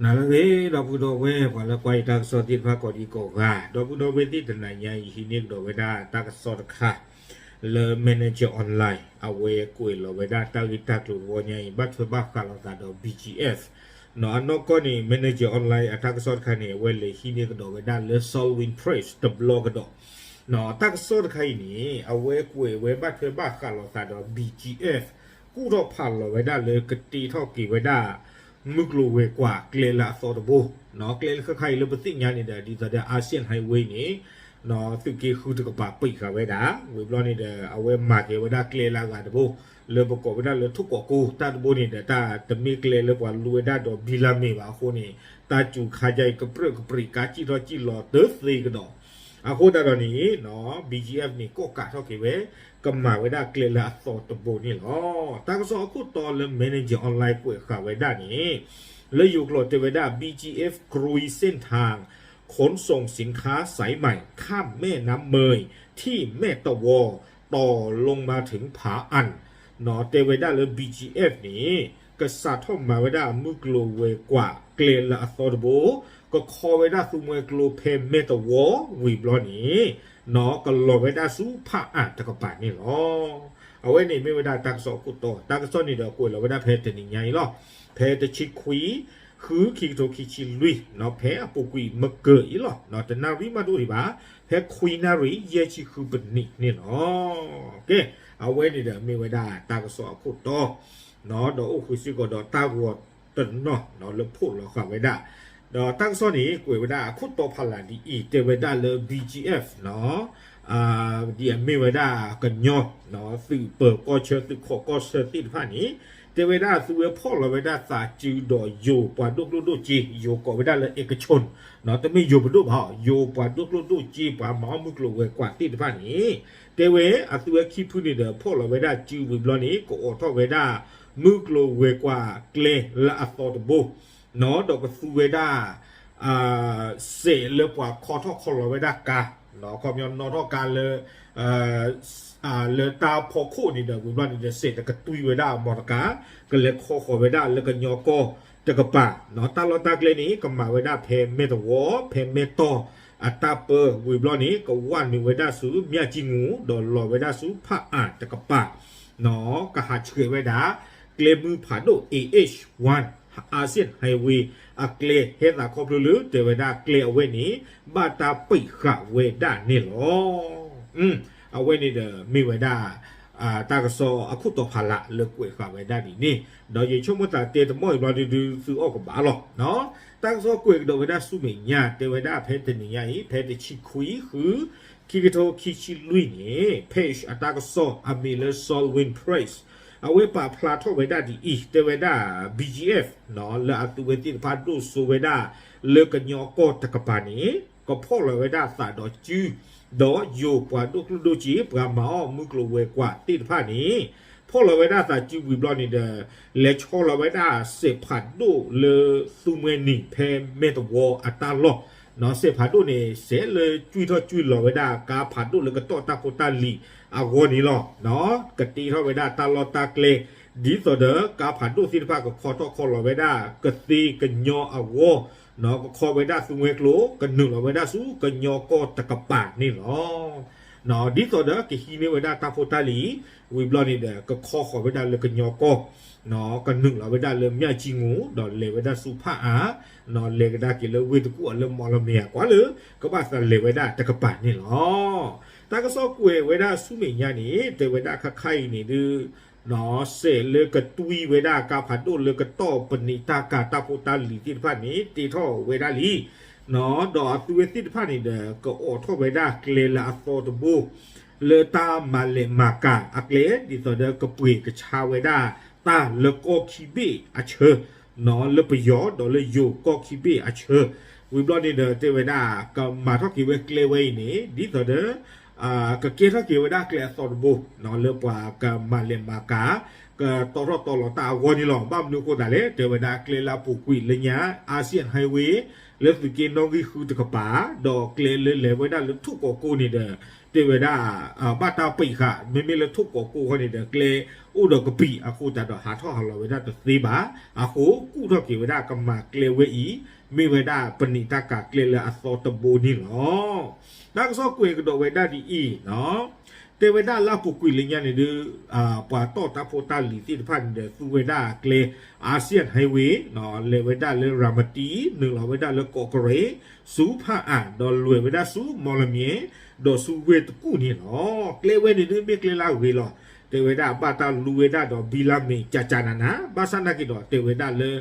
နၤလၢအဂ့ၤ ဒီပုၢ်ဒီဝဲၢ် ပှၤလၢကွၢ်ယတၢ်ကစီၣ်သ့ၣ်တဖၣ်ကိးဒံကိးဂၤ, ဒီပုၢ်ဒီဝဲၢ်သ့ၣ်တနၤညါအံၤ ဟံးန့ၢ်ကဒီးဝဲဒၣ်တၢ်ကစီၣ်တခါ လၢ Manager Online အဝဲကွဲးလီၤဝဲဒၣ်တၢ်ဂ့ၢ်တၢ်ကျိၤတဝီညါအံၤ ဘၣ်ထွဲဘၣ်ဃးလိာ်သးဒီး ဘံၣ်ကၠံၣ်အဲၣ် နီၢ်အနီၢ်ကီၢ်န့ၣ် Manager Online အတၢ်ကစီၣ်တခါန့ၣ် အဝဲလဲၤဟံးန့ၢ်ကဒီးဝဲဒၣ်လၢ Salween Press တဘျီကဒီး နီၢ်တၢ်ကစီၣ်တခါအံၤန့ၣ် အဝဲကွဲးဝဲဘၣ်ထွဲဘၣ်ဃးလိာ်သးဒီး ဘံၣ်ကၠံၣ်အဲၣ် ကူၣ်ထီၣ်ဖးလီၤဝဲဒၣ်လၢကတ့ထီၣ်က့ၤဝဲဒၣ် မုၢ်ကျိၤဝဲၤကွာ်ကျဲလၢအသီတဘိ, နီၢ်ကျဲလၢခဲခါအံၤလၢပသ့ၣ်ညါန့ၣ်ဒီး ဒ်သိးဒီး Asian Highway န့ၣ် နီၢ်သုးက့ဃုတကပၤပံာ်ဃာ်ဝဲဒၣ်, ဝံၤဘျီန့ၣ်ဒီး အဝဲမၤက့ၤဝဲဒၣ်ကျဲလၢအဂၤတဘိ လၢပကိးဝဲဒၣ်လၢထိၣ်ကီးကိ တၢ်တဘိန့ၣ်ဒီး တၢ်တမ့ၢ်ကျဲလၢပှၤလူဝဲဒၣ်ဒီးဘံလၢမ့ၢ်ဘၣ်အဃိန့ၣ် တၢ်စူၤခါယါအံၤ ကပြၢၢ်ကပြံး ကါစံၣ်ထီၣ်စံၣ်လီၤတသ့ကဒီး အဃိသတးဒီးန့ၣ် နီၢ် ဘံၣ်ကၠံၣ်အဲၣ်န့ၣ် ကိးကးထီၣ်က့ၤဝဲ ကမၤဝဲဒၣ်ကျဲလၢအသီတဘိန့ၣ်လီၤ. တၢ်ကစီၣ်အခိၣ်တီလၢ Manager Online ကွဲးဃာ်ဝဲဒၣ်န့ၣ် လၢယိၤကျိာ်တဲဝဲဒၣ် ဘံၣ်ကၠံၣ်အဲၣ် กรุยเส้นทางขนส่งสินค้าสายใหม่ข้ามแม่น้ำเมยที่แม่ตะวอ ต่อลงมาถึงผาอ่าน နီၢ်တဲဝဲဒၣ်လၢ ဘံၣ်ကၠံၣ်အဲၣ်န့ၣ် ကစးထီၣ်မၤဝဲဒၣ်မုၢ်ကျိၤဝဲၤကွာ်ကျဲလၢအသီတဘိ ကခီဝဲဒၣ်သူမှဲကျိဖဲမဲၢ်တဝီ ဝံၤဘျီန့ၣ် နီၢ်ကလီၤဝဲဒၣ်ဆူဖးအၣ်တကပၤန့ၣ်လီၤ. အဝဲန့ၣ်မ့ၢ်ဝဲဒၣ်တၢ်ကစီၣ်အခိၣ်တီ, တၢ်ကစီၣ်န့ၣ်ဒီးကွဲးလီၤဝဲဒၣ်ဖဲတနံၤညါအံၤလီၤ. ဖဲတဆံခွံ ဃု ခံကထိခံဆံလွံၢ် နီၢ်ဖဲအပူၤကွံာ်မ့ၢ်ကၢၤအံၤလီၤ. နီၢ်တနၣ်ရံၣ်မးဒိၣ်ဒံးဘၣ်, ဖဲခွံနၣ်ရံၣ် ယဲၢ်ဆံဃုပနံးန့ၣ်လီၤ. ကဲ, အဝဲန့ၣ်ဒီးမ့ၢ်ဝဲဒၣ်တၢ်ကစီၣ်အခိၣ်တီ နီၢ်ဒီးအိၣ်ဃုာ်စ့ၢ်ကီးဒီးတၢ်ဂီၤတနီၤ နီၢ်လၢဖီၣ်လီၤဃာ်ဝဲဒၣ်, ဒီးတၢ်ကစီၣ်န့ၣ် ကွဲးဝဲဒၣ်အခိၣ်တီဖးလၢ်ဒ်အံၤ တဲဝဲဒၣ်လၢ ဘံၣ်ကၠံၣ်အဲၣ် နီၢ် ဒ်အမ့ၢ်ဝဲဒၣ်ကညီ နီၢ်သုးပၢၤကီၢ်ဆၢ သုးခိးကီၢ်ဆၢသ့ၣ်တဖၣ်န့ၣ် တဲဝဲဒၣ်အသုဝဲဖီၣ်လီၤဝဲဒၣ်သးစုဒီးယိၤပှၤဒိၣ်ကျိၣ်ဒိၣ်စ့ ယိၤကိးဝဲဒၣ်လၢ เอกชน နီၢ်တမ့ၢ်ယိၤပဒိၣ်ဘၣ်, ယိၤပှၤဒိၣ်ကျိၣ်ဒိၣ်စ့ ပှၤမၤအီၣ်မုၢ်ကျိၤဝဲၤကွာ်သ့ၣ်တဖၣ်န့ၣ် တဲဝဲအသုဝဲခံဖုန့ၣ်ဒီး ဖီၣ်လီၤဝဲဒၣ်စုဝံၤဘျီန့ၣ် ကအိးထီၣ်ဝဲဒၣ် မုၢ်ကျိၤဝဲၤကွာ်ကျဲလၢအသီတဘိ နီၢ်ဒီးကသူဝဲဒၣ် စဲးလၢပှၤခီထီၣ်ခီလီၤဝဲဒၣ်ကါ, နီၢ်ခီပညီနီၣ်ထီၣ်ကါလၢ လၢတၢ်ဖီခိၣ်န့ၣ်ဒီး ဝံၤဘျီန့ၣ်ဒီး စဲးတကတွံဝဲဒၣ်အမီၢ်တကါ, ကလဲၤခီဃီၤဝဲဒၣ်လၢကညီကီၢ်တကပၤ, နီၢ် တၢ်လီၢ်တၢ်ကျဲန့ၣ် ကမၤဝဲဒၣ်ဖဲမဲၢ်တဝီ ဖဲမဲၢ်တီၢ်အတၢ်ပၢ ဝံၤဘျီန့ၣ် ကဝၢ်နုာ်ဝဲဒၣ်ဆူ မၠၣ်ကၠံမူ ဒီးလီၤဝဲဒၣ်ဆူဖးအၣ်တကပၤ နီၢ် ကဟးဆှဲးဝဲဒၣ် ကျဲမုၢ်ဖးဒိၣ် AH one Asian Highway အကျဲ ဟဲသးခီဖျိလၢ တဲဝဲဒၣ်ကျဲအဝဲန့ၣ် ဘၣ်တၢ်ပံးဃာ်ဝဲဒၣ်န့ၣ်လီၤ. အဝဲန့ၣ်ဒီးမ့ၢ်ဝဲဒၣ် တၢ်ကစီၣ်အခိၣ်တီဖးလၢ်လၢကွဲးဃာ်ဝဲဒၣ်ဒ်န့ၣ်, ဒီးယဆိကမိၣ်သးတဲတမီၢ်အံၤဘျီဒုဒုသုအီၣ်ကဘၣ်လီၤ. တၢ်ကစီၣ်ကွဲးကဒီးဝဲဒၣ်ဆူမဲာ်ညါ တဲဝဲဒၣ်ဖဲတနံၤညါအံၤ ဖဲတဆံခွံဃု ခံကထိခံဆံလွံၢ်န့ၣ် page အတၢ်ကစီၣ်အမံၤလၢ Salween Press အဝဲပာ်ဖျါထီၣ်ဝဲဒၣ်ဒ်အံၤ တဲဝဲဒၣ် ဘံၣ်ကၠံၣ်အဲၣ် လၢအသုးဝဲသ့ၣ်တဖၣ်ဒိၣ်စိဝဲဒၣ် လၢကညီကီၢ်တကပၤန့ၣ် ကဖီၣ်လီၤဝဲဒၣ်သးဒီးစု ဒီးယိၤပှၤဒိၣ်ကျိၣ်ဒိၣ်စ့ ပှၤမၤအီၣ်မုၢ်ကျိၤဝဲၤကွာ်သ့ၣ်တဖၣ်န့ၣ် ဖီၣ်လီၤဝဲဒၣ်သးစုဝံၤဘျီန့ၣ်ဒီး လဲၤဆီလီၤဝဲဒၣ်စဲးဖးဒိၣ်လၢသူမှဲနံၤဖဲမဲၢ်တဝီအတၢ်လီၢ်, နီၢ် စဲးဖးဒိၣ်န့ၣ် စဲးလၢကွံထီၣ်ကွံလီၤဝဲဒၣ်ကါဖးဒိၣ်လၢကတီၢ်တၢ်ဖိတၢ်လံၤအဂီၢ်န့ၣ်လီၤ. ကတ့ထီၣ်ဝဲဒၣ်တၢ်လီၢ်တၢ်ကျဲ ဒ်သိးဒီးကါဖးဒိၣ်သ့ၣ်တဖၣ်ကခီထီၣ်ခီလီၤဝဲဒၣ်ကသ့ကညီအဂီၢ်, နီၢ် ကခီဝဲဒၣ်သူမှဲကျိ ကနုာ်လီၤဝဲဒၣ်ဆူကညီကီၢ်တကပၤန့ၣ်လီၤ. နီၢ် ဒ်သိးဒီးကဟံးန့ၢ်ဝဲဒၣ်တၢ်ဖိတၢ်လံၤ ဝံၤဘျီန့ၣ်ဒီး ကခီဃီၤဝဲဒၣ်လၢကညီကီၢ်, နီၢ် ကနုာ်လီၤဝဲဒၣ်လၢမၠၣ်ကၠံမူ ဒီးလဲၤဝဲဒၣ်ဆူဖးအၣ်, နီၢ် လဲၤကဒါက့ၤလၢဝ့ၢ်တကူၣ်အီၤလၢမီၢ်လမ့ၤအကွၢ်လၢ ကဘၣ်သးလဲၤဝဲဒၣ်တကပၤန့ၣ်လီၤ. တၢ်ကစီၣ်ကွဲးဝဲဒၣ်ဆူမဲာ်ညါန့ၣ် တဲဝဲဒၣ်ခါခါအံၤန့ၣ်ဒုး နီၢ် စဲးလၢကတွံဝဲဒၣ်ကါဖးဒိၣ်လၢကတီၢ်ပနံးတၢ်ကၤတၢ်ဖိတၢ်လံၤသ့ၣ်တဖၣ်န့ၣ် တ့ထီၣ်ဝဲဒၣ်လံ, နီၢ် ဒီးအသုးဝဲသ့ၣ်တဖၣ်န့ၣ်ဒီး ကအိးထီၣ်ဝဲဒၣ်ကျဲလၢအသီတဘိ လၢတၢ်မၤလဲၣ်မၤကၤအကျဲ ဒ်သိးဒီးကပှ့ၤကဆါဝဲဒၣ်တၢ်လၢကီၢ်ခံဘ့ၣ်အဆၢ, နီၢ် လၢပယီၤဒီးလၢယိၤကီၢ်ခံဘ့ၣ်အဆၢ, ဝံၤဘျီန့ၣ်ဒီးတဲဝဲဒၣ် ကမၤထီၣ်က့ၤဝဲကျဲဝဲအံၤန့ၣ် ဒ်သိးဒီး ကကဲထီၣ်က့ၤဝဲဒၣ်ကျဲအသီတဘိ နီၢ် လၢပှၤကမၤလဲၣ်မၤကၤ ကတီထီၣ်တီလီၤတၢ်အဂီၢ်န့ၣ်လီၤ. ဘၣ်မနုၤအဃိသတးလဲၣ် တဲဝဲဒၣ်ကျဲလၢအပူၤကွံာ်လၢညါ Asian Highway လၢသုးက့နီၣ်ဂံၢ်ဃုတကပၤ ဒီးကျဲလၢလဲၤဝဲဒၣ်လၢထိၣ်ကီးကိန့ၣ်ဒီး တဲဝဲဒၣ် ဘၣ်တၢ်ပံးဃာ် မ့မ့ၢ်လၢထိၣ်ကီးကိၢ်ဃီန့ၣ်ဒီး ကျဲအိၣ်ဒီးကပံာ်အဃိသတးဒီး ဟးထီၣ်ဟးလီၤဝဲဒၣ်တသ့ဘၣ်. အဃိ ကူၣ်ထီၣ်က့ၤဝဲဒၣ်ကမၤကျဲဝဲအံၤ မ့ၢ်ဝဲဒၣ်ပနံာ်တၢ်ကၤကျဲလၢအသီတဘိန့ၣ်လီၤ. တၢ်ကစီၣ်ကွဲးကဒီးဝဲဒၣ်ဒ်အံၤ တဲဝဲဒၣ်လၢအပူၤကွံာ်လၢညါန့ၣ်ဒီး ပှၤတီၣ်တၢ်ဖိတၢ်လံၤသ့ၣ်တဖၣ်န့ၣ်ဒီး သူဝဲဒၣ်ကျဲ Asian Highway လဲၤဝဲဒၣ်လၢရၤမတံ နုာ်လီၤဝဲဒၣ်လၢကီးကရ့ၣ် ဆူဖၣ်အၣ် ဒီးလဲၤဝဲဒၣ်ဆူမီၣ်လမၠဲၣ် ဒီးဆူဝ့ၢ်တကူၣ်န့ၣ်လီၤ. ကျဲဝဲန့ၣ်ဒုးမ့ၢ်ကျဲလၢအဂ့ၤလီၤ. တဲဝဲဒၣ်ဘၣ်တၢ်လူဝဲဒၣ်ဒီးဘံလါမ့ၤကကနးနး ဘၣ်ဆၣ်နာ်က့ဒီး တဲဝဲဒၣ်လၢ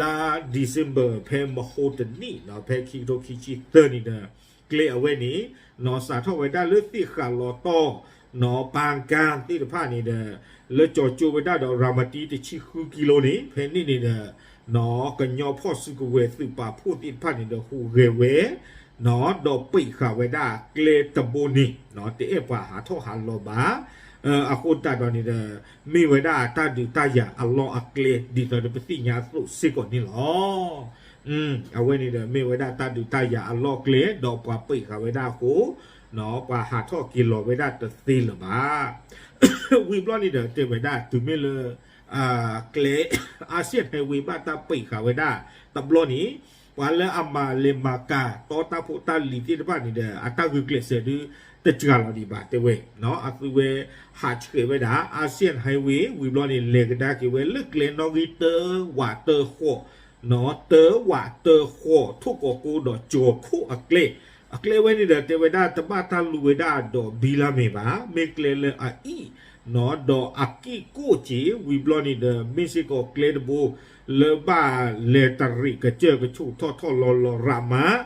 လါ December ဖဲမဟိတနံၣ် ဖဲခံကထိခံဆံသၢန့ၣ်ဒီး ကျဲအဝဲန့ၣ် နီၢ်စးထီၣ်ဝဲဒၣ်လၢသ့ၣ်ဃးလီၤတီၢ် နီၢ်ပၢ်ကါသ့ၣ်တဖၣ်န့ၣ်ဒီး လၢကၠီၤကၠိဝဲဒၣ်ဒီးရၤမတံတဆံဃုကံလိန့ၣ် ဖဲန့ၣ်န့ၣ်ဒီး နီၢ်ကညီဖီၣ်စုကဝဲၤသုးပာ်ဖှိၣ်သ့ၣ်တဖၣ်န့ၣ်ဒီး ဟူးဂဲၤဝဲ ဒီးပံးဃာ်ဝဲဒၣ်ကျဲတဘိန့ၣ် တအဲၣ်ပှၤဟးထီၣ်ဟးလီၤဘၣ်. အဃိသတးဒီးန့ၣ်ဒီး မ့ၢ်ဝဲဒၣ်တၢ်ဒုးတၢ်ယၤအလီၢ်အကျဲ ဒ်သိးဒီးပသ့ၣ်ညါအသိးစ့ၢ်ကီးန့ၣ်လီၤ. အဝဲန့ၣ်ဒီး မ့ၢ်ဝဲဒၣ်တၢ်ဒုးတၢ်ယၤအလီၢ်ကျဲ ဒီးပှၤပံးဃာ်ဝဲဒၣ်အဃိ ပှၤဟးထီၣ်က့ၤလီၤဝဲဒၣ်တသ့လၢၤဘၣ်. ဝံၤဘျီန့ၣ်ဒီး တဲဝဲဒၣ်တုၤမ့ၢ်လၢ ကျဲ Asian Highway ဘၣ်တၢ်ပံးဃာ်ဝဲဒၣ်တဘျီန့ၣ် ပှၤလၢအမၤလဲၤမၤကၤ တီတၢ်ဖိတၢ်လံၤသ့ၣ်တဖၣ်န့ၣ်ဒီး အတၢ်ဂုာ်ကျဲးစၢးဒုး တစှၤလီၤဒံးဘၣ်တဲဝဲ အသုဝဲ ဟးဆှဲးဝဲဒၣ် Asian Highway ဝံၤဘျီန့ၣ် လဲၤကဒါက့ၤဝဲလၢကျဲနီၣ်ဂံၢ်တၢဝးတၢဃိး တၢဝးတၢဃိး ထိၣ်ကီးကိဒီးကၠီၤခိၣ်အကျဲ အကျဲဝဲန့ၣ်ဒီး တဲဝဲဒၣ်တဘၣ်တၢ်လူဝဲဒၣ်ဒီးဘံလါမ့ၤဘၣ် မ့ၢ်ကျဲလၢအအံၣ် ဒီးအကံၢ်ကိၣ်က့ၤ ဝံၤဘျီန့ၣ်ဒီး မ့ၢ်စ့ၢ်ကီးကျဲတဘိ လၢဘၣ်လဲၤတရံးကစၢၢ်ကဆူးထီၣ်ထီၣ်လီၤလီၤရးမး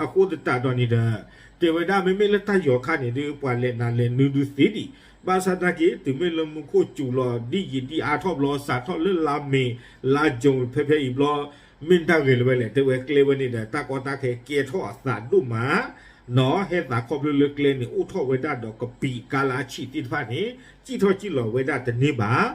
အဃိသတးဒီးန့ၣ်ဒီး တဲဝဲဒၣ်မ့မ့ၢ်လၢတၢ်ယီၤခါန့ၣ်ဒီး ပှၤလဲၤနၤလဲၤနုာ်ဒုးသ့ဒံး ဘၣ်ဆၣ်သနာ်က့ တုၤမ့ၢ်လၢမူခိၣ်စူၤလီၤဒ်ယံာ်ဒ်အါထီၣ်ဘျီ စးထီၣ်လၢလါမ့ၤ လါကၠိ ဖဲဖဲအံၤဘျီ မ့ၢ်တၢ်ဂ့ၤလၢၤဝဲလဲၣ် တဲဝဲကျဲဝဲန့ၣ်ဒီး တၢ်ကီတၢ်ခဲကဲထီၣ်အသးဒိၣ်မး နီၢ် ဟဲသးခီဖျိလၢကျဲန့ၣ် အိၣ်ထီၣ်ဝဲဒၣ်ဒီးကပံာ်ကါလၢအဆံးသ့ၣ်တဖၣ်န့ၣ် စံၣ်ထီၣ်စံၣ်လီၤဝဲဒၣ်တန့ၢ်ဘၣ်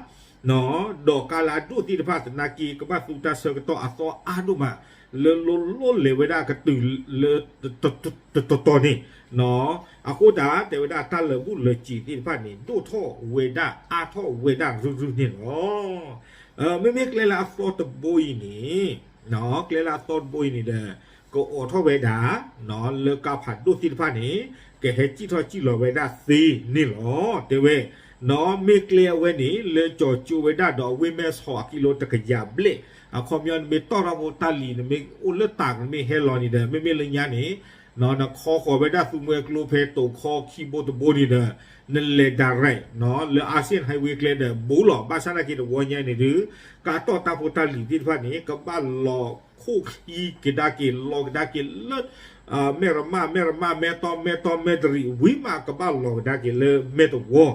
နီၢ် ဒီးကါလၢအဒိၣ်သ့ၣ်တဖၣ်သနာ်က့ ကဘၣ်သူတၢ်ဆၢကတီၢ်အသီအါဒိၣ်မး လၢလိၣ်လိၣ်လဲၤဝဲဒၣ်ကတုၤလၢ တတီၤတီၤန့ၣ် နီၢ် အဃိသတး တဲဝဲဒၣ်တၢ်လၢာ်ဘူၣ်လၢာ်စ့ၤသ့ၣ်တဖၣ်န့ၣ် ဒိၣ်ထီၣ်ဝဲဒၣ်အါထီၣ်ဝဲဒၣ်ရုၢ်ရုၢ်န့ၣ်လီၤ. မ့မ့ၢ်ကျဲလၢအသီတဘိအံၤန့ၣ် နီၢ် ကျဲလၢအသီတဘိအံၤန့ၣ်ဒီး ကအိးထီၣ်ဝဲဒၣ် နီၢ် လၢကါဖးဒိၣ်သ့ၣ်တဖၣ်န့ၣ် ကဟဲစံၣ်ထီၣ်စံၣ်လီၤဝဲဒၣ်သ့န့ၣ်လီၤ. တဲဝဲ နီၢ် မ့ၢ်ကျဲအဝဲန့ၣ် လၢကၠီၤကၠိဝဲဒၣ်ဒီးအဝ့ၢ်မဲၢ်ဆီးအကံလိတကယၤဘျဲၣ် အခီပညီနမ့ၢ်တီၢ်ထီၣ်ဖိတၢ်လံၤ နမ့ၢ်အိၣ်လၢတၢ်ကမ့ၢ်ဟဲလီၤန့ၣ်ဒီး မ့မ့ၢ်လၢညါန့ၣ် နီၢ် နခီဃီၤဝဲဒၣ်သူမှဲကျိဖဲတိၤခီခံဘိတဘိန့ၣ်ဒီး နလဲၤ direct နီၢ် လၢ Asian Highway ကျဲဒီးဘူးလီၤ ဘၣ်ဆၣ်သနာ်က့တဝီညါန့ၣ်ဒီး ကါတီၢ်တၢ်ဖိတၢ်လံၤသ့ၣ်တဖၣ်န့ၣ် ကဘၣ်လီၤခိၣ်ခံကဒါက့ၤ လီၤကဒါက့ၤလၢ မဲၢ်ရမၢ် မဲၢ်ရမၢ် မဲၢ်တီၢ် မဲၢ်တီၢ် မဲၢ်တရံး ဝံၤမးကဘၣ်လီၤကဒါက့ၤလၢမဲၢ်တဝီ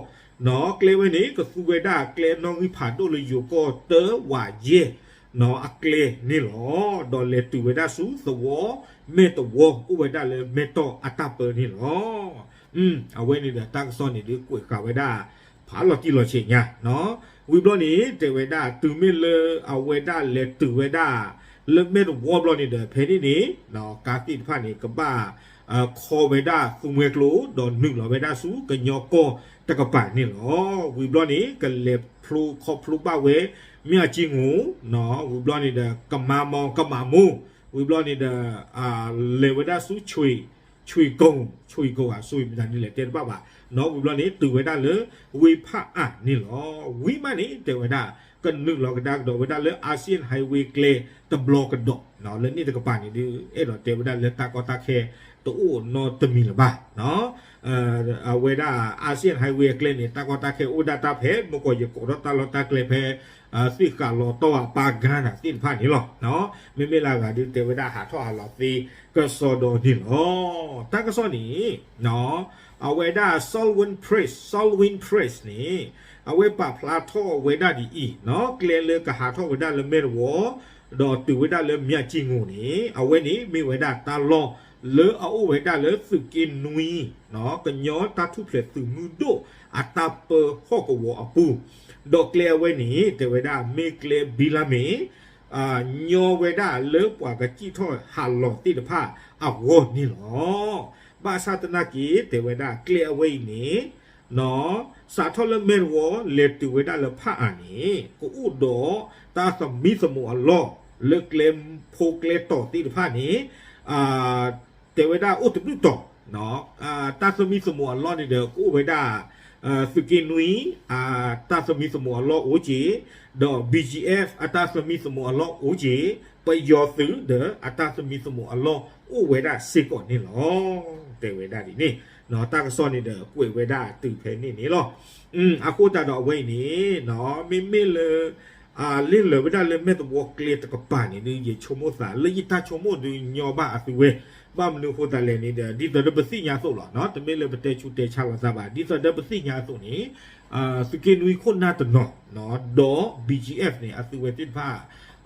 နီၢ် ကျဲဝဲန့ၣ် ကသူဝဲဒၣ်ကျဲနီၣ်ဂံၢ်ဖးဒိၣ်လၢယိၤကီၢ်တၢဝးယဲၢ် နီၢ် အကျဲန့ၣ်လီၤ. ဒီးလဲၤတုၤဝဲဒၣ်ဆူသဝီ မဲၢ်တဝီ အိၣ်ဝဲဒၣ်လၢမဲၢ်တီၢ်အတၢ်ပၢန့ၣ်လီၤ. အဝဲန့ၣ်ဒီးတၢ်ကစီၣ်န့ၣ်ဒုးကွဲးဃာ်ဝဲဒၣ် ဖးလီၤတံၢ်လီၤဆဲးညါ နီၢ် ဝံၤဘျီန့ၣ် တဲဝဲဒၣ်တုၤမ့ၢ်လၢအဝဲဒၣ်လဲၤတုၤဝဲဒၣ် လၢမဲၢ်တဝီဘျီန့ၣ်ဒီး ဖဲန့ၣ်န့ၣ် နီၢ် ကါသ့ၣ်တဖၣ်န့ၣ် ကဘၣ် ခီဝဲဒၣ်သူမှဲကျိ ဒီးနုာ်လီၤဝဲဒၣ်ဆူကညီကီၢ်တကပၤန့ၣ်လီၤ. ဝံၤဘျီန့ၣ် ကလဲၤဖျိခီဖျိဘၣ်ဝဲ မၠၣ်ကၠံငိၣ် နီၢ် ဝံၤဘျီန့ၣ်ဒီး ကမၤမီၤကမၤမိၢ် ဝံၤဘျီန့ၣ်ဒီး လဲၤဝဲဒၣ်ဆူ ဆွ့ၣ်ကိၣ် ဆွ့ၣ်ကိၣ်ဧါ ဆွ့ၣ်မတၤဒ်လဲၣ်တဲတဘၣ်ဘၣ် နီၢ် ဝံၤဘျီန့ၣ် တုၤဝဲဒၣ်လၢဝ့ၢ်ဖၣ်အၣ်န့ၣ်လီၤ. ဝံၤမးန့ၣ် တဲဝဲဒၣ် ကနုာ်လီၤကဒါကဒီးဝဲဒၣ်လၢ Asian Highway ကျဲတဘျီကဒီး နီၢ် လၢန့ၣ်တကပၤန့ၣ်ဒုး အဲၣ်ဒိးတဲဝဲဒၣ်လၢတၢ်ကီတၢ်ခဲတအိၣ်နီတမံၤလၢၤဘၣ် နီၢ် အဝဲဒၣ် Asian Highway အကျဲန့ၣ် တၢ်ကီတၢ်ခဲအိၣ်ဒၣ်တၢ်ဖဲ မ့ၢ်ကီးယကိးထီၣ်တၢ်လီၢ်တၢ်ကျဲဖဲ သ့ၣ်ဃးလီၤတီၢ်အပၢ်ကါနၤသ့ၣ်တဖၣ်န့ၣ်လီၤ. နီၢ် မ့မ့ၢ်လၢအဂၤဒုးတဲဝဲဒၣ်ဟးထီၣ်ဟးလီၤသ့ကစီဒီန့ၣ်လီၤ. တၢ်ကစီၣ်န့ၣ် နီၢ် အဝဲဒၣ် Salween Press, Salween Press န့ၣ် အဝဲပာ်ဖျါထီၣ်ဝဲဒၣ်ဒ်အံၤ နီၢ် ကျဲလၢကဟးထီၣ်ဝဲဒၣ်လၢမဲၢ်တဝီ ဒီးတုၤဝဲဒၣ်လၢမၠၣ်ကၠံငိၣ်န့ၣ် အဝဲန့ၣ်မ့ၢ်ဝဲဒၣ်တၢ်လီၢ်လၢအအိၣ်ဝဲဒၣ်လၢသုးက့နွံ နီၢ် ကညီတၢ်ထူၣ်ဖျဲးသုးမုၢ်ဒိၣ်အတၢ်ပၢဟီၣ်ကဝီၤအပူၤ ဒီးကျဲအဝဲန့ၣ် တဲဝဲဒၣ်မ့ၢ်ကျဲဘံလါမ့ၤ ညီဝဲဒၣ်လၢပှၤကစံၣ်ထီၣ်ဟးလီၤသ့ၣ်တဖၣ်အဂီၢ်န့ၣ်လီၤ. ဘၣ်ဆၣ်သနာ်က့ တဲဝဲဒၣ်ကျဲအဝဲအံၤန့ၣ် စးထီၣ်လၢမဲၢ်တဝီ လဲၤတုၤဝဲဒၣ်လၢဖၣ်အၣ်န့ၣ် ကအိၣ်ဒီးတၢ်သမံသမိးအလီၢ် လၢကျဲဖိကျဲတီၤသ့ၣ်တဖၣ်န့ၣ် တဲဝဲဒၣ်အိၣ်တဘျုးတီၤ, တၢ်သမံသမိးအလီၢ်န့ၣ်ဒီး ကအိၣ်ဝဲဒၣ် သုးက့နွံ အတၢ်သမံသမိးအလီၢ်အိၣ်က့ၤ, ဒီး ဘီ ဂျီ အ့ဖ် အတၢ်သမံသမိးအလီၢ်အိၣ်က့ၤ, ပယီၤသုးဒီးအတၢ်သမံသမိးအလီၢ်အိၣ်ဝဲဒၣ်စ့ၢ်ကီးန့ၣ်လီၤ. တဲဝဲဒၣ်ဒ်န့ၣ် တၢ်ကစီၣ်န့ၣ်ဒီး ကွဲးဝဲဒၣ်တုၤဖဲန့ၣ်န့ၣ်လီၤ. အဃိသတးဒီးအဝဲအံၤန့ၣ် မ့မ့ၢ်လၢ လ့ၢ်လၢာ်ဝဲဒၣ်လၢမဲၢ်တဝီကျဲတကပၤန့ၣ်ဒီး ယဆိကမိၣ်သး လၢယတၢ်ဆိကမိၣ်ဒုးညီဘၣ်အသုဝဲ, ဘၣ်မနုၤအဃိသတးလဲၣ်န့ၣ်ဒီး ဒ်သိးဒီးပသ့ၣ်ညါအသိးလီၤ, တမ့ၢ်လၢပတဲဆူးတဲဆါလိာ်သးဘၣ်, ဒ်သိးဒီးပသ့ၣ်ညါအသိးန့ၣ် သုးက့နွံခိၣ်နၢ်တနီၤ ဒီး ဘီ ဂျီ အ့ဖ် န့ၣ် အသုဝဲသ့ၣ်တဖၣ်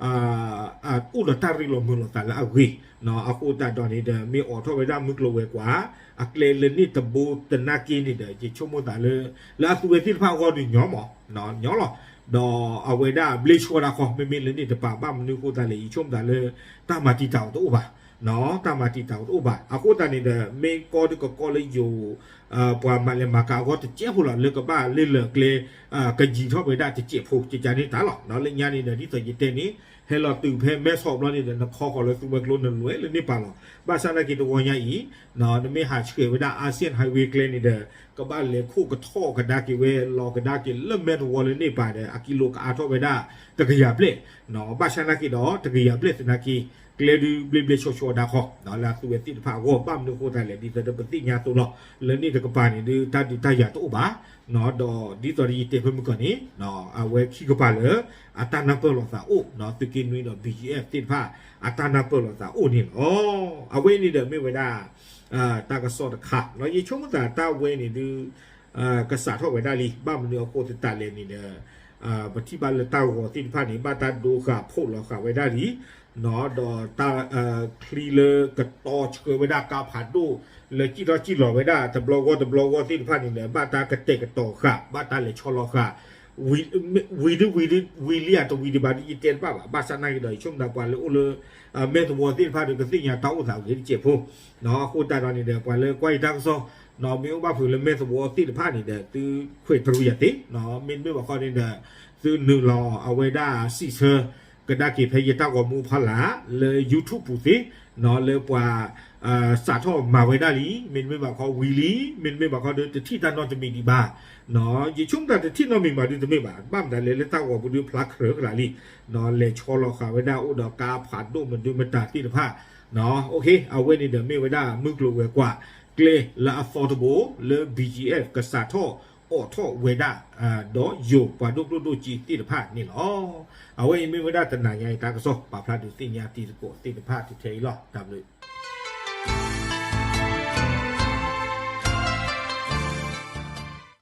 အိၣ်ဒီးတၢ်ရ့လိာ်မုာ်လိာ်သးလၢအဂ့ၤ, အဃိသတးဒီးန့ၣ်ဒီး မ့ၢ်အိးထီၣ်ဝဲဒၣ်မုၢ်ကျိၤဝဲၤကွာ် အကျဲလၢန့ၣ်တဘိသနာ်က့န့ၣ်ဒီး ယဆိကမိၣ်သးလၢ လၢအသုဝဲသ့ၣ်တဖၣ်အဂီၢ်ဒုးညီမး ညီလီၤ. ဒီးအဝဲဒၣ်ဘျ့ဆှီဒၣ်ခီ မ့မ့ၢ်လၢန့ၣ်တကပၤ ဘၣ်မနုၤအဃိသတးလဲၣ် ယဆိကမိၣ်သးလၢ တၢ်မၤတံာ်တာ်အီၤတအိၣ်ဘၣ်, တၢ်မၤတံာ်တာ်အီၤတအိၣ်ဘၣ်. အဃိသတးန့ၣ်ဒီး မ့ၢ်ကီဒုးကကီလၢယိၤ ပှၤမၤလဲၤမၤကၤအဂီၢ်တစဲးဖိလီၤ, လၢကဘၣ်လ့ၢ်လၢာ်ကျဲ ကယံၤထီၣ်ဝဲဒၣ်တစဲးဖိ ကကန့ၣ်တၢ်လီၤ. လၢညါန့ၣ်ဒီး ဒ်သိးယတဲန့ၣ် ဟဲလီၤတုၤဖဲမဲဆီးဘျီန့ၣ်ဒီး နခီဃီၤလၢသုဝဲကျိနလွဲလၢန့ၣ်ပၤလီၤ. ဘၣ်ဆၣ်သနာ်က့တဝီညါအံၤ နမ့ၢ်ဟးဆှဲးဝဲဒၣ် Asian Highway ကျဲန့ၣ်ဒီး ကဘၣ်လဲၤခိၣ်ကထီၣ်ကဒါက့ၤဝဲ လီၤကဒါက့ၤလၢမဲၢ်တဝီလၢန့ၣ်ပၤဒီး အကံလိကအါထီၣ်ဝဲဒၣ် တကယၤဘျဲၣ်, ဘၣ်ဆၣ်သနာ်က့ဒီး တကယၤဘျဲၣ်သနာ်က့ ကျဲဒုးဘျ့ဘျ့ဆှီဆှီဒၣ်ခီ လၢအသုဝဲသ့ၣ်တဖၣ်အဂီၢ် ဘၣ်မနုၤအဃိသတးလဲၣ် ဒ်သိးဒီးပသ့ၣ်ညါအသိးလီၤ. လၢန့ၣ်တကပၤန့ၣ်ဒုး တၢ်ဒုးတၢ်ယၤတအိၣ်ဘၣ်, ဒီးဒ်သိးဒီးယတဲဖဲမုၢ်ကီၢ်န့ၣ် အဝဲခံကပၤလၢ အတၢ်နၢ်ပၢၢ်လိာ်သးအိၣ် သုးက့နွံဒီး ဘီ ဘီ အ့ဖ် သ့ၣ်တဖၣ် အတၢ်နၢ်ပၢၢ်လိာ်သးအိၣ်န့ၣ်လီၤ. အဝဲန့ၣ်ဒီးမ့ၢ်ဝဲဒၣ် တၢ်ကစီၣ်တခါ ယဆိကမိၣ်သးတၢ်ဝဲန့ၣ်ဒုး ကစးထီၣ်ဝဲဒၣ်လံ. ဘၣ်မနုၤအဃိသတးလဲၣ်န့ၣ်ဒီး ပထံၣ်ဘၣ်လၢတၢ်ဂီၤသ့ၣ်တဖၣ်န့ၣ် ဘၣ်တၢ်ဒိဃာ်ဖှိၣ်လီၤဃာ်ဝဲဒၣ်လံ, ဒီးတၢ်ချံလၢကတီဆှၢဝဲဒၣ်ကါဖးဒိၣ် လၢစံၣ်ထီၣ်စံၣ်လီၤဝဲဒၣ် တဘျီဂီၢ်တဘျီဂီၢ်သ့ၣ်တဖၣ်န့ၣ်ဒီး ဘၣ်တၢ်ကတဲာ်ကတီၤဃာ် ဘၣ်တၢ်လဲၤဆီလီၤဃာ် ဝံၤဒုးဝံၤဒုး ဝံၤလံဧါတဝံၤဒံးဘၣ်ဒုး ယတဲတဘၣ်ဘၣ်. ဘၣ်ဆၣ်သနာ်က့ဒီး ယဆိကမိၣ်သးပှၤလၢအိၣ်လၢ မဲၢ်တဝီသ့ၣ်တဖၣ်ဒီး ကသ့ၣ်ညါတၢ်အိၣ်သးဂ့ၤတစဲးဖိ, အဃိသတးဒီးန့ၣ်ဒီး ပှၤလၢကွၢ်ယတၢ်ကစီၣ် မ့ၢ်အိၣ်ဘၣ်ဖုးလၢမဲၢ်တဝီသ့ၣ်တဖၣ်န့ၣ်ဒီး သုခွဲးတရံးယၤသ့, မ့တမ့ၢ်ဘၣ်ဃီန့ၣ်ဒီး သုနုာ်လီၤအဝဲဒၣ်စံးဆၢ ကဒါက့ၤဖဲယတၢ်ဂီၤမူဖီလာ် လၢ YouTube ပူၤသ့, လၢပှၤ စးထီၣ်မၤဝဲဒၣ်လံ, မ့တမ့ၢ်ဘၣ်ဃီဝံၤလံ, မ့တမ့ၢ်ဘၣ်ဃီဒီး တထံၣ်တၢ်နီတမံၤဒံးဘၣ်. ယဆိကမိၣ်တၢ်တထံၣ်နီတမံၤဘၣ်ဒုးတမ့ၢ်ဘၣ်, ဘၣ်မတၤလဲၣ်လၢတၢ်ဂီၤပူၤဒုးဖျါကြၢးကြၢးလံ, လဲၤဆီလီၤဃာ်ဝဲဒၣ်အိၣ်ဒီးကါဖးဒိၣ်မဒုမတၤသ့ၣ်တဖၣ်, အဝဲန့ၣ်ဒီးမ့ၢ်ဝဲဒၣ် မုၢ်ကျိၤဝဲၤကွာ် ကျဲလၢအသီတဘိ လၢ ဘီ ဘီ အ့ဖ် ကစးထီၣ်အိးထီၣ်ဝဲဒၣ် ဒီးယိၤပှၤဒိၣ်ကျိၣ်ဒိၣ်စ့သ့ၣ်တဖၣ်န့ၣ်လီၤ. အဝဲအံၤမ့ၢ်ဝဲဒၣ်တနၤညါအံၤတၢ်ကစီၣ် ပာ်ဖျါဒုးသ့ၣ်ညါတံၤသကိးသ့ၣ်တဖၣ်ထဲအံၤလီၤ. တၢ်ဘျုး